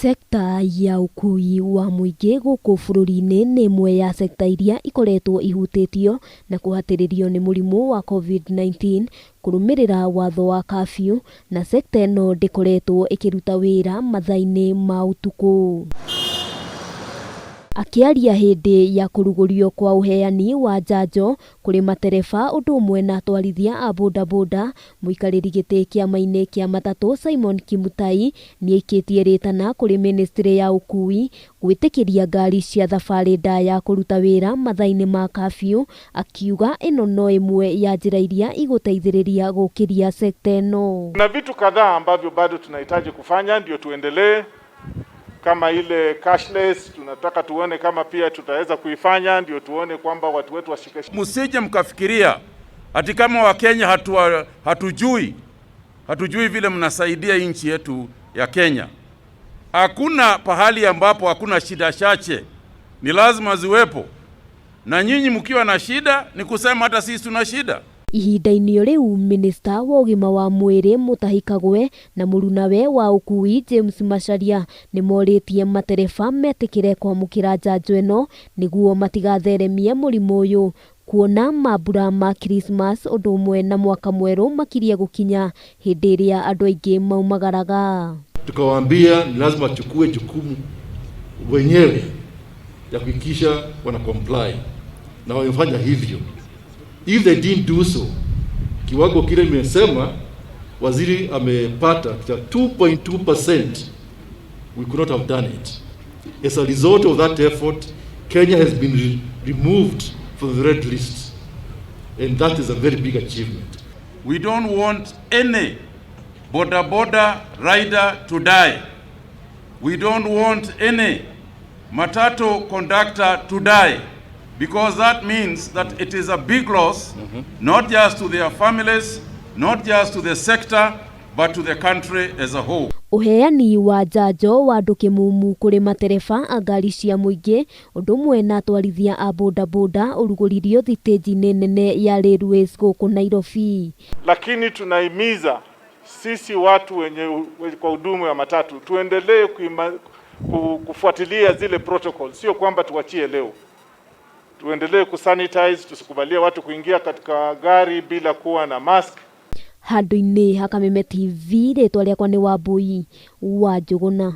Sector ya ũkui wa mũingĩ gũkũ bũrũri-inĩ nĩ ĩmwe ya sector iria ikoretwo ihutĩtio na kũhatĩrĩrio nĩ mũrimũ wa Covid-19 kũrũmĩrĩra watho wa curfew, na sector ĩno ndĩkoretwo ĩkĩruta wĩra mathaa-inĩ ma ũtukũ. Akĩaria hĩndĩ ya kũrugũrio kwa ũheani wa njanjo kũrĩ matereba ũndũ ũmwe na atwarithia a bodaboda, mũikarĩri gĩtĩ kĩama-inĩ kĩa matatũ Simon Kimutai nĩaikĩtie rĩtana kũrĩ mĩnĩstrĩ ya ũkui gwĩtĩkĩria ngari cia thabarĩ ndaya kũruta wĩra mathaa-inĩ ma curfew, akiuga ĩno no ĩmwe ya njĩra iria igũteithĩrĩria gũkĩria sekta ĩno. Kuna vitu kadhaa ambavyo bado tunahitaji kufanya ndio tuendelee, kama ile cashless, tunataka tuone kama pia tutaweza kuifanya ndio tuone kwamba watu wetu washike. Msije mkafikiria ati kama Wakenya hatujui vile mnasaidia nchi yetu ya Kenya. Hakuna pahali ambapo hakuna shida chache, ni lazima ziwepo, na nyinyi mkiwa na shida ni kusema hata sisi tuna shida. Ihinda-inĩ rĩu, minista wa ũgima wa mwĩrĩ Mutahi Kagwe na mũrunawe wa ũkui James Macharia nĩmorĩtie matereba metĩkĩre kwamũkĩra njanjo ĩno nĩguo matigatheremie mũrimũ ũyũ, kuona mambura ma Christmas ũndũ ũmwe na mwaka mwerũ makirie gũkinya hĩndĩ ĩrĩa andũ aingĩ maumagaraga. Tukawaambia ni lazima wachukue jukumu wenyewe ya kuhakikisha wana comply na wamefanya hivyo. If they didn't do so, kiwango kile imesema waziri amepata cha 2.2%, we could not have done it. As a result of that effort, Kenya has been removed from the red list, and that is a very big achievement. We don't want any boda boda rider to die. We don't want any matatu conductor to die, because that means that it is a big loss, not just to their families, not just to the sector, but to the country as a whole. Ũheani wa njanjo wa andũ kĩmumu kũrĩ matereba a ngari cia mũingĩ ũndũ ũmwe na atwarithia a bodaboda ũrugũririo thitĩnji-inĩ nene ya Railways gũkũ Nairobi. Lakini tunahimiza sisi watu wenye kwa hudumu ya matatu tuendelee kufuatilia zile protocol, sio kwamba tuachie leo. Tuendelee kusanitize, tusikubalie watu kuingia katika gari bila kuwa na mask. Handũ-inĩ ha Kameme TV, rĩtwa rĩakwa nĩ Wambui wa Njũgũna.